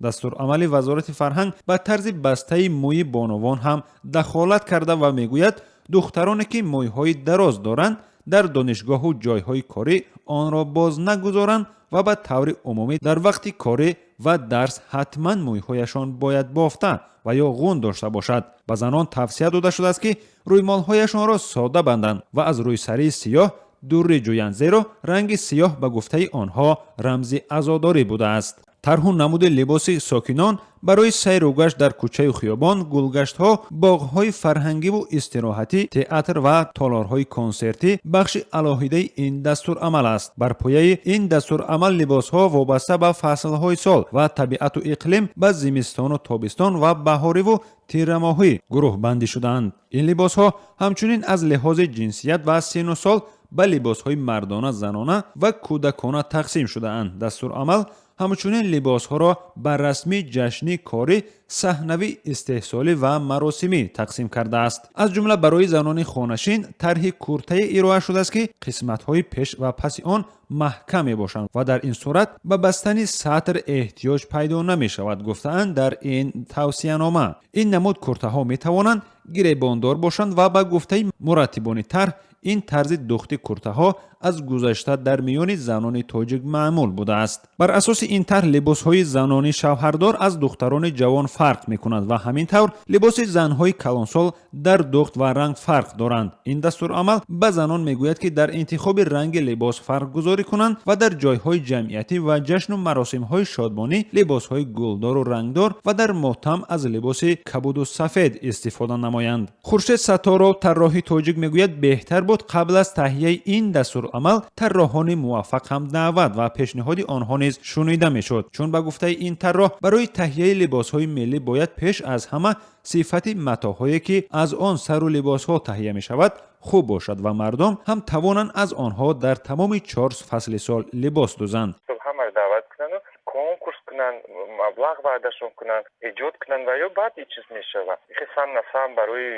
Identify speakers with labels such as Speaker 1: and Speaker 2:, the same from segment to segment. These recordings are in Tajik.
Speaker 1: Дастурамали Вазорати фарҳанг ба тарзи бастаи мӯи бонувон ҳам дахолат карда ва мегӯяд, духтароне ки мӯйҳои дароз доранд, дар донишгоҳу ҷойҳои корӣ онро боз нагузоранд ва ба таври умумӣ дар вақти корӣ ва дарс ҳатман мӯйҳояшон бояд бофта ва ё ғун дошта бошад. Ба занон тавсия дода шудааст, ки рӯймолҳояшонро сода банданд ва аз рӯйсарии сиёҳ дурӣ ҷӯянд, зеро ранги сиёҳ, ба гуфтаи онҳо, рамзи азодорӣ будааст. Тарҳу намуди либоси сокинон барои сайру гашт дар кӯчаю хиёбон, гулгаштҳо, боғҳои фарҳангиву истироҳатӣ, театр ва толорҳои консертӣ бахши алоҳидаи ин дастурамал аст. Бар пояи ин дастурамал либосҳо вобаста ба фаслҳои сол ва табиату иқлим ба зимистону тобистон ва баҳориву тирамоҳӣ гурӯҳбандӣ шудаанд. Ин либосҳо ҳамчунин аз лиҳози ҷинсият ва сину сол ба либосҳои мардона, занона ва кӯдакона тақсим шудаанд. Дастурамал ҳамчунин либосҳоро ба расмӣ, ҷашнӣ, корӣ, саҳнавӣ, истеҳсолӣ ва маросимӣ тақсим кардааст. Аз ҷумла барои занони хонашин тарҳи куртае ироа шудааст, ки қисматҳои пеш ва паси он маҳкам мебошанд ва дар ин сурат ба бастани сатр эҳтиёҷ пайдо намешавад, гуфтаанд дар ин тавсиянома. Ин намуд куртаҳо метавонанд гиребондор бошанд ва ба гуфтаи мураттибони тарҳ, ин тарзи духти куртаҳо аз гузашта дар миёни занони тоҷик маъмул будааст. Бар асоси ин тарҳ либосҳои занони шавҳардор аз духтарони ҷавон фарқ мекунад ва ҳамин тавр либоси занҳои калонсол дар духт ва ранг фарқ доранд. Ин дастурамал ба занон мегӯяд, ки дар интихоби ранги либос фарқгузорӣ кунанд ва дар ҷойҳои ҷамъиятӣ ва ҷашну маросимҳои шодмонӣ либосҳои гулдору рангдор ва дар мотам аз либоси кабуду сафед истифода намоянд. Хуршед Сатторов, тарроҳи тоҷик, мегӯяд, беҳтар буд қабл аз таҳияи ин дастурамал тарроҳони муваффақ ҳам даъват ва пешниҳоди онҳо низ шунида мешуд, чун ба гуфтаи ин тарроҳ барои таҳияи либосҳои миллӣ бояд пеш аз ҳама сифати матоъҳое, ки аз он сару либосҳо таҳия мешавад, хуб бошад ва мардум ҳам тавонанд аз онҳо дар тамоми чор фасли сол либос дузанд.
Speaker 2: Ҳамаро даъват кунанду конкурс кунанд, маблағ ваъдашон кунанд, эҷод кунанд ва ё баъд ин чиз мешавад. Хе сам на сам барои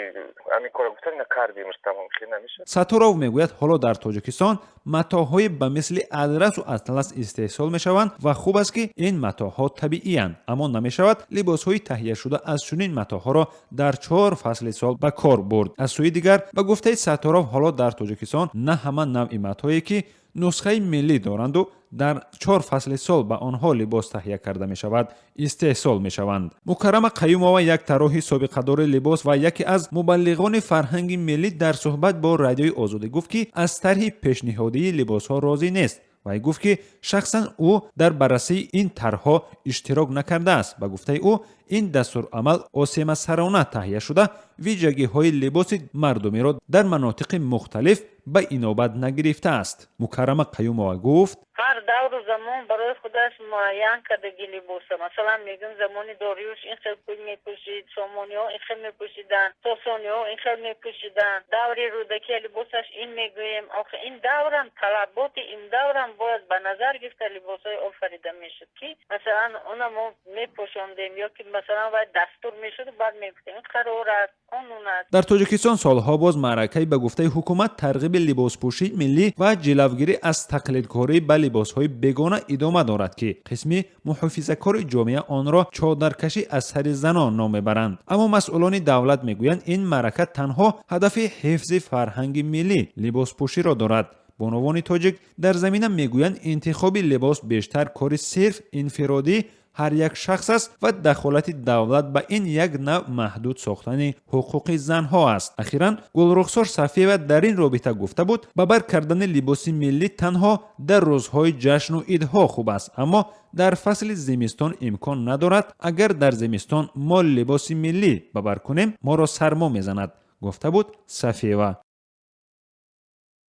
Speaker 2: ҳамин кора гуфтан, ина кардем, тамом, хе намешавад.
Speaker 1: Сатторов мегӯяд, ҳоло дар Тоҷикистон матоъҳои ба мисли адрасу атлас истеҳсол мешаванд ва хуб аст, ки ин матоъҳо табииянд, аммо намешавад либосҳои таҳияшуда аз чунин матоъҳоро дар чор фасли сол ба кор бурд. Аз сӯи дигар, ба гуфтаи Сатторов, ҳоло дар Тоҷикистон на ҳама навъи матоъе, ки нусхаи миллӣ доранду дар чор фасли сол ба онҳо либос таҳия карда мешавад, истеҳсол мешаванд. Мукаррама Қаюмова, як тарроҳи собиқадори либос ва яке аз мубаллиғони фарҳанги миллӣ, дар суҳбат бо Радиои Озодӣ гуфт, ки аз тарҳи пешниҳодии либосҳо розӣ нест. Вай гуфт, ки шахсан ӯ дар баррасии ин тарҳҳо иштирок накардааст. Ба гуфтаи ӯ, ин дастурамал осемасарона таҳия шуда, вижагиҳои либоси мардумиро дар манотиқи мухталиф ба инобат нагирифтааст. Мукаррама Қаюмова гуфт:
Speaker 3: Ҳар давру замон барои худаш муайян кардаги либоса. Масалан, мегӯм, замони Дориюш ин хел пӯй мепӯшид, Сомониҳо ин хел мепӯшиданд, Сосониҳо ин хел мепӯшиданд, даври Рӯдакия либосаш ин мегӯем. Охи, ин даврам, талаботи ин даврам бояд ба назар гирифта либосҳои офарида мешуд, ки масалан она мо мепӯшондем ё ки масалан вай дастур мешуду баъд мегуфтем, ин қарор аст, қонун аст.
Speaker 1: Дар Тоҷикистон солҳо боз маъракаи, ба гуфтаи ҳукумат, тарғиби либоспӯшии миллӣ ва ҷилавгирӣ аз тақлидкорӣ ба либосҳои бегона идома дорад, ки қисми муҳофизакори ҷомеа онро чодаркашӣ аз сари занон ном мебаранд. Аммо масъулони давлат мегӯянд, ин маърака танҳо ҳадафи ҳифзи фарҳанги миллӣ, либоспӯширо дорад. Бонувони тоҷик дар замина мегӯянд, интихоби либос бештар кори сирф инфиродӣ ҳар як шахс аст ва дахолати давлат ба ин як навъ маҳдуд сохтани ҳуқуқи занҳо аст. Ахиран Гулрухсор Сафиева дар ин робита гуфта буд, ба бар кардани либоси миллӣ танҳо дар рӯзҳои ҷашну идҳо хуб аст, аммо дар фасли зимистон имкон надорад. Агар дар зимистон мо либоси миллӣ ба бар кунем, моро сармо мезанад, гуфта буд Сафиева.